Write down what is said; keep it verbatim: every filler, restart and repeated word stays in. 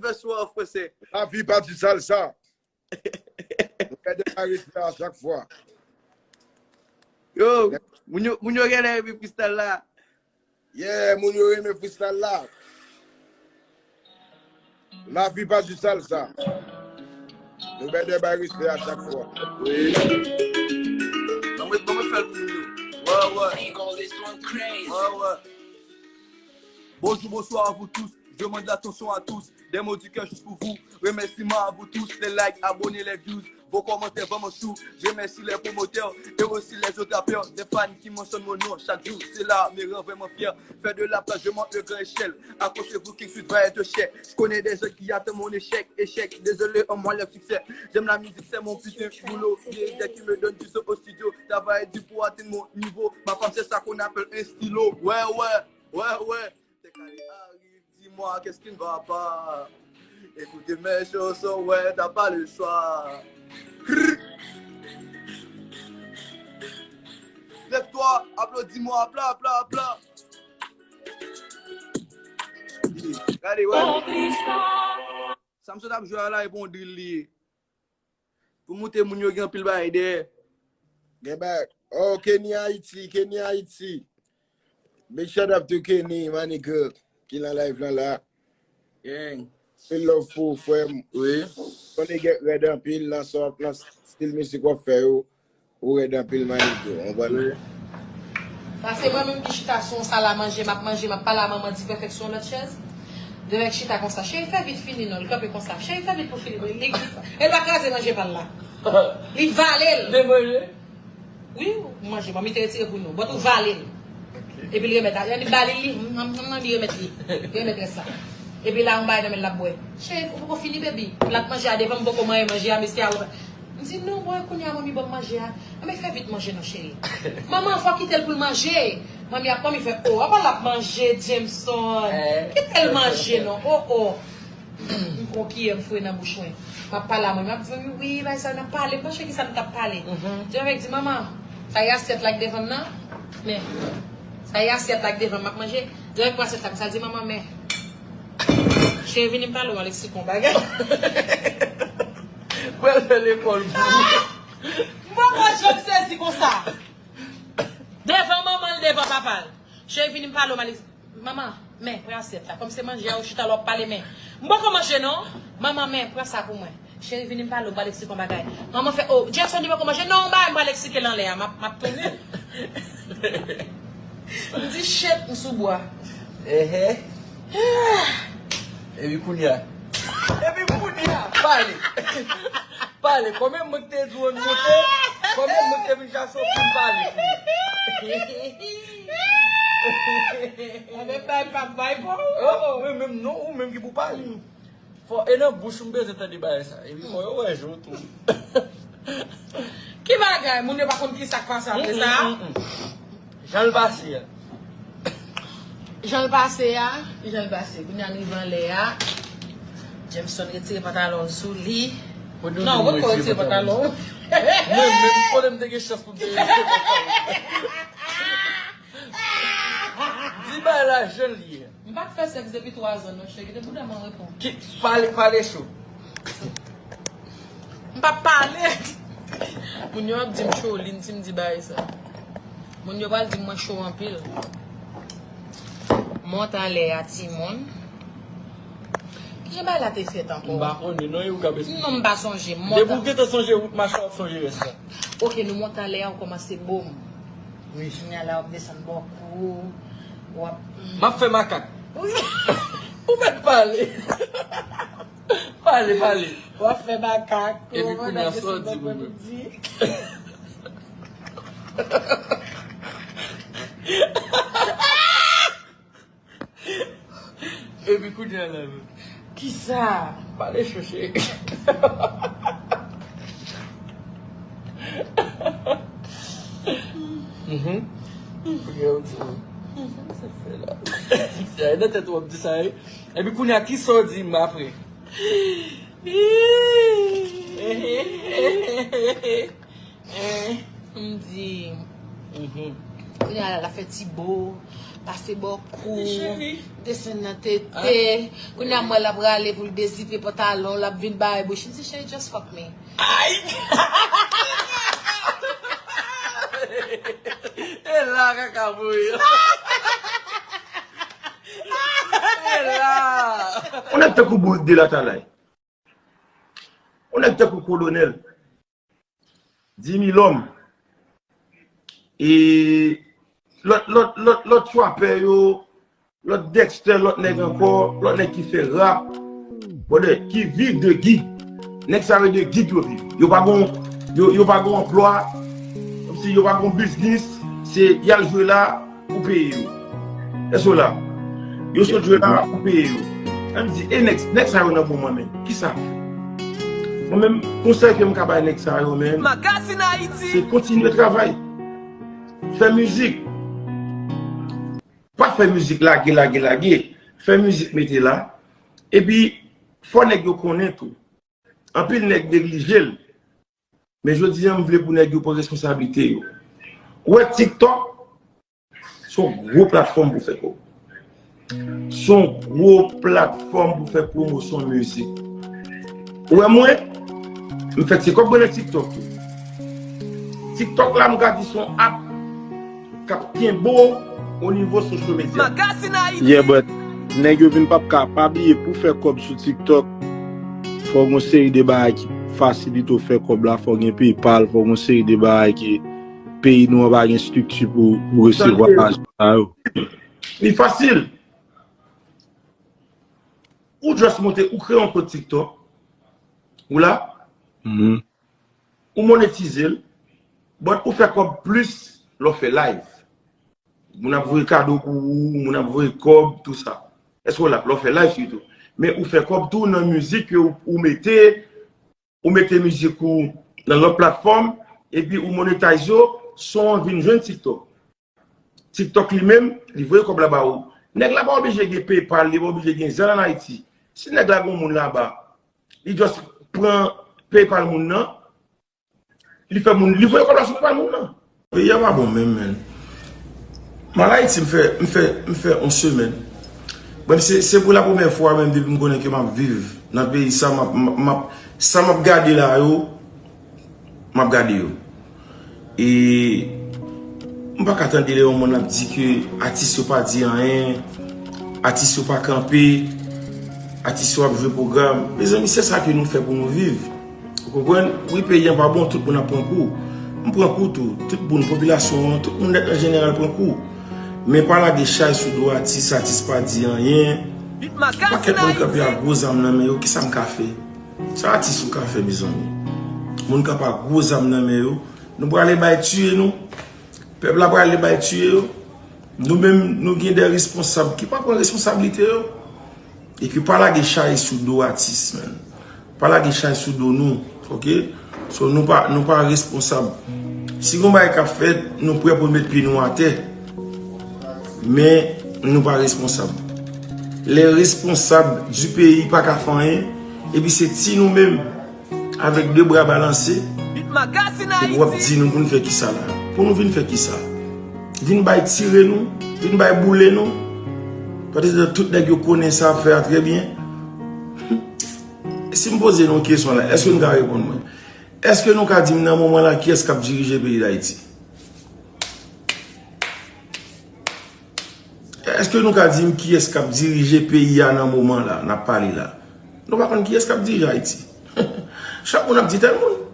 Bonsoir, français. La vie pas du salsa. Nou pèdi pa respè a chak fwa. Yo, moun yo, moun yo genlè renmen freestyle la. Yeah, moun yo renmen freestyle la. La vie pas du salsa. Nou pèdi pa respè a chak fwa. Ban mwen, ban mwen fè l pou nou. Ouais, ouais. Ouais, ouais. Bonjour, bonsoir à vous tous. Je demande l'attention à tous. Des mots du cœur juste pour vous. Remerciements à vous tous. Les likes, abonnés, les views. Vos commentaires vraiment chou. Je remercie les promoteurs et aussi les autres rappeurs, des fans qui mentionnent mon nom chaque jour. Cela me rend vraiment fier. Faire de la place, je monte le grand échelle. Accrochez-vous, King Sweet va être cher. Je connais des gens qui attendent mon échec. Échec, désolé, en moi le succès. J'aime la musique, c'est mon putain de boulot. Vieille idée qui me donne du son au studio. Travailler dur pour atteindre mon niveau. Ma femme, c'est ça qu'on appelle un stylo. Ouais, ouais, ouais, ouais. T'es calé, arrive, dis-moi qu'est-ce qui ne va pas. Écoutez mes chansons, ouais, t'as pas le choix. Lève-toi, applaudis-moi, apla, apla, apla. Gade, wè. Sa m sot ap jwe a la, e pa yon drill li ye. Pou moute moun yo gen anpil bagay dèyè. Gen bagay. Oh, Kenny Haiti, Kenny Haiti. Big shout out to Kenny, my nigga, ki nan live lan la. Gang. Anpil love pou ou, frè m. Wi. Konnen get rèd anpil nan sa w ap, nan stil mizik w ap fè yo. Ou rèd anpil, my nigga. Ou konprann? Paske mwen menm ki chita sou yon sal a manje, m ap manje, m ap pale a manman Ti Pèfèk sou yon lòt chèz. Devèk chita konsa, cheri fè vit fini non, li kanpe konsa, cheri fè vit pou fini. Li, li, e l pa kraze manje pa l la. Li vale l. De manje? Wi, ou manje, manmi te retire pou nou. But ou vale l. Epi li remèt, li ba li, li, m, m, m, li remèt li. Li remèt rès la. Epi la, yon bagay nan men l l ap bwè. Cheri, ou poko fini, baby. L ap manje a devan m, poko manyen manje a, mesye a. M di, non, bwè, kounye a, manmi ban m manje a. Manmi fè vit manje non, cheri. Manman, fò kite l pou l manje. Manmi ap, manmi fè, oh, apa l ap manje, Jameson? Kite l manje non, oh, oh. M pran kiyè, m foure nan bouch mwen. M ap pale a mwen, m ap di, manmi, wi, bay sa, n ap pale. M pa cheke sa m t ap pale. Di avèk di, manman, sa e asyèt la k devan m nan? Men, sa e asyèt la k devan m, m ap manje. Di avèk pran asyèt la, konsa, di, manman, men. Cheri, vini m pale w, Alexis, kon bagay. Pral fè lekòl pou ou. M poko janm sezi konsa. Devan manman l, devan papa l. Cheri, vini m pale w, Alexis. Manman, men, pran asyèt la. Kòm se manje a, ou chita la, w ap pale, men. M poko manje, non. Manman, men, pran sa pou mwen. Cheri, vini m pale w, Alexis, kon bagay. Manman fè, oh, Jackson, li poko manje, non, bay, m pral eksplike l anlè a, m ap, m ap tounen. M di, shit, m sou bwa. Ehe. Epi kounye a. Epi kounye a, pale. Pale. Konbyen moun ki te di w ann monte? Konbyen moun ki te vin chache w pou m pale? Anben, bay, pa bay, bon. Oh, mwen menm non, ou menm ki pou pale. Fò, e nan bouch ou m bezwen tande bagay sa. Epi fò yo wè je w tou. Ki bagay? Moun yo pa konn ki sa k pase apre sa? Jan l pase a. Jan l pase a, jan l pase. Kounye a n rive anlè a. Jameson retire pantalon l sou li. Non, ou poko retire pantalon. Mwen menm, kote m te gen chans pou m te retire pantalon. Di bagay la jan l ye. M pa t fè sèks depi twa zan non, cheri. Kite bouda m an repo. Ki, pale, pale cho. M pa pale. Moun yo ap di m cho, Lin, si m di bagay sa. Moun yo pral di m mwen cho anpil. Mont anlè a, timoun. Kijan bagay la te fèt ankò? M pa konnen, non, e ou k ap esplike. Non, m pa sonje. Depi ou gentan sonje wout mache, w ap sonje rès la. Ok, nou monte anlè a, ou kòmanse bo m. Wi. Kounye a la, w ap desann bò kou. W ap. M ap fè makak. Ou mèt pale. Pale, pale. W ap fè makak. Epi kounye a, sa w di pou mwen? Epi kounye a la menm. Kisa? Pale cho, cheri. Mhm. Kounye a ou di mwen. Sa e nan tèt ou w ap di sa, wi. Epi kounye a, kisa w di m apre? M di, kounye a la, l ap fè ti bo, Pase bò kou, desann nan tete. Kounye a m wè l ap rale pou l dezipe pantalon, l ap vin bay bouch. M di, "Cheri, just fuck me." Ay! E la kaka voye. E la. Ou nèk tankou bourik de latalay. Ou nèk tankou kolonèl. Dix mille hommes. E lòt, lòt, lòt, lòt trapè yo, lòt Dexter, lòt nèg ankò, lòt nèg ki fè rap, brother, ki viv de gig. Nèg sa yo de gig yo viv. Yo pa gon, yo, yo pa gon anplwa, kòmsi yo pa gon biznis, se y al jwe la, ou peye yo. Èske w la? Yo sot jwe la, ou peye yo. Ann di, e nèg, nèg sa yo nan bon mwen menm. Kisa? Mwen menm, konsèy ke m ka bay nèg sa yo menm, se kontinye travay. Fè mizik. Pa fè mizik lage, lage, lage. Fè mizik mete la. Epi, fò nèg yo konnen tou. Anpil nèg neglije l. Men jodi a, m vle pou nèg yo pran responsablite yo. Ou wè TikTok, se yon gwo platfòm pou fè kòb. Se yon gwo platfòm pou fè pwomosyon mizik. Ou wè mwen, m fè ti kòb mwen nan TikTok. TikTok la, m ka di se yon app k ap kenbe w o nivo social media. Yeah, but nèg yo vin p ap ka, pa bliye pou fè kòb sou TikTok, fò w gen yon seri de bagay ki fasilite w fè kòb la, fò w gen PayPal, fò w gen yon seri de bagay ke peyi nou an pa gen estrikti pou, pou resevwa lajan sa yo. Li fasil. Ou just monte, ou kreye yon kont TikTok. Ou la? Mhm. Ou monetize l. But ou fè kòb plis lè w fè live. Moun ap voye kado pou ou, moun ap voye kòb, tou sa. Èske w la? Lè w fè live sitou. Men ou fè kòb tou nan mizik ke ou, ou mete, ou mete mizik ou nan lòt platfòm, epi ou monetize yo, son an vin jwenn TikTok. TikTok li menm, li voye kòb la ba ou. Nèg la pa oblije gen PayPal, li pa oblije gen Zelle ann Ayiti. Si nèg la gon moun laba, li just pran PayPal moun nan, li fè moun, li voye kòb la sou PayPal moun nan. Peyi a pa bon menm, menn. M al Ayiti, m fè, m fè, m fè yon semèn. Bon, se, se pou la premyè fwa menm depi m konnen ke m ap viv nan peyi sa, m ap, m ap, m ap, sa m ap gade la yo, m ap gade yo. E m pa ka tande lè yon moun ap di ke atis yo pa di anyen, atis yo pa kanpe, atis yo ap jwe pwogram. Mezanmi, se sa ke nou fè pou nou viv. Ou konprann? Wi, peyi an pa bon, tout moun ap pran kou. M pran kou tou. Tout moun, popilasyon an, tout moun nèt an jeneral pran kou. Men pa lage chay sou do atis, atis pa di anyen. Pakèt moun kanpe ak gwo zam nan men yo, kisa m ka fè? Sa atis ou ka fè, mezanmi? Moun kanpe ak gwo zam nan men yo. Nou prale bay tiye nou. Pèp la prale bay tiye yo. Nou menm, nou gen de responsab ki pa pran responsablite yo. E ki pa lage chay sou do atis, menn. Pa lage chay sou do nou, oke? So, nou pa, nou pa responsab. Si gon bagay k ap fèt, nou prè pou n met pye nou atè. Men, nou pa responsab. Les responsables du pays pa ka fè anyen, epi se ti nou menm, avèk de bra balanse, epi w ap di nou pou n fè kisa la? Pou nou vin fè kisa? Vin bay tire nou? Vin bay boule nou? Paske tout nèg yo konnen sa ap fè a trè byen. Si m poze nou kesyon la, èske nou ka reponn mwen? Èske nou ka di m nan moman la kiyès k ap dirije peyi Dayiti? Èske nou ka di m kiyès k ap dirije peyi a nan moman la n ap pale la? Nou pa konn kiyès k ap dirije Ayiti. Chak moun ap di tèl moun.